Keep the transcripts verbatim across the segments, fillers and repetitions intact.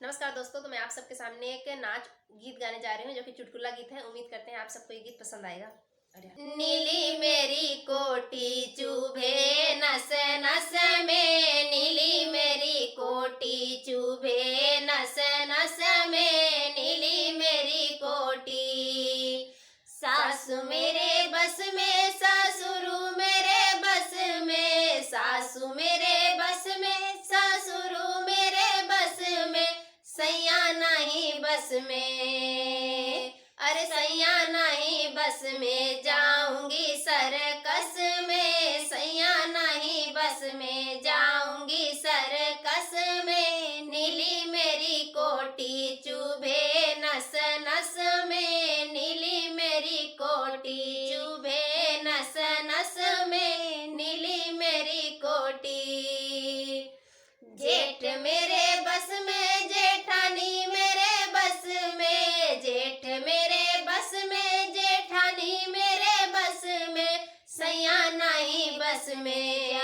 नमस्कार दोस्तों, तो मैं आप सबके सामने एक नाच गीत गाने जा रही हूँ, जो कि चुटकुला गीत है। उम्मीद करते हैं आप सबको ये गीत पसंद आएगा। अरे हाँ। नीली मेरी कोटी चुभे नस नस में, नीली मेरी कोटी चुभे नस नस में, नीली मेरी कोटी। सासू मेरे बस में, ससुरू मेरे बस में, सासू मेरे बस में, ससुरू मेरे बस में, सैया नहीं बस में। अरे सैया नहीं बस में, जाऊंगी सर्कस में, सैया नहीं बस में, जाऊंगी सर्कस में। नीली मेरी कोटी चुभे नस नस में, नीली मेरी कोटी चुभे नस नस में, नीली मेरी कोटी। जेठ मेरे बस में, जेठानी मेरे बस में, जेठ मेरे बस में, जेठानी मेरे बस में, सैया नहीं बस में।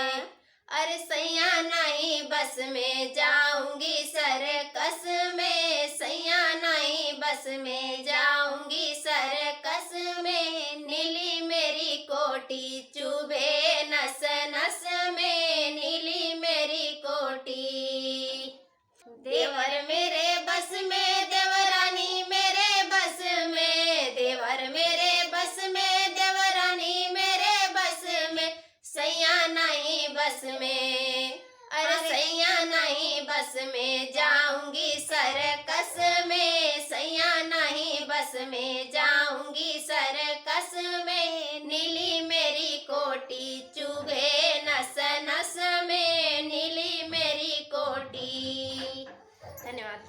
अरे सैया नहीं बस में, जाऊंगी सर्कस में, सैया नहीं बस में, जाऊंगी सर्कस में। नीली मेरी कोटी चुभे नस नस में, नीली मेरी कोटी। देवर मेरे बस में, देवरानी मेरे बस में, देवर मेरे बस में, देवरानी मेरे बस में, सैया नहीं बस में। अरे सैया नहीं बस में, जाऊंगी सर्कस में, सैया नहीं बस में, जाऊंगी सर्कस में। नीली मेरी कोटी चुभे नस नस में, नीली मेरी कोटी। धन्यवाद।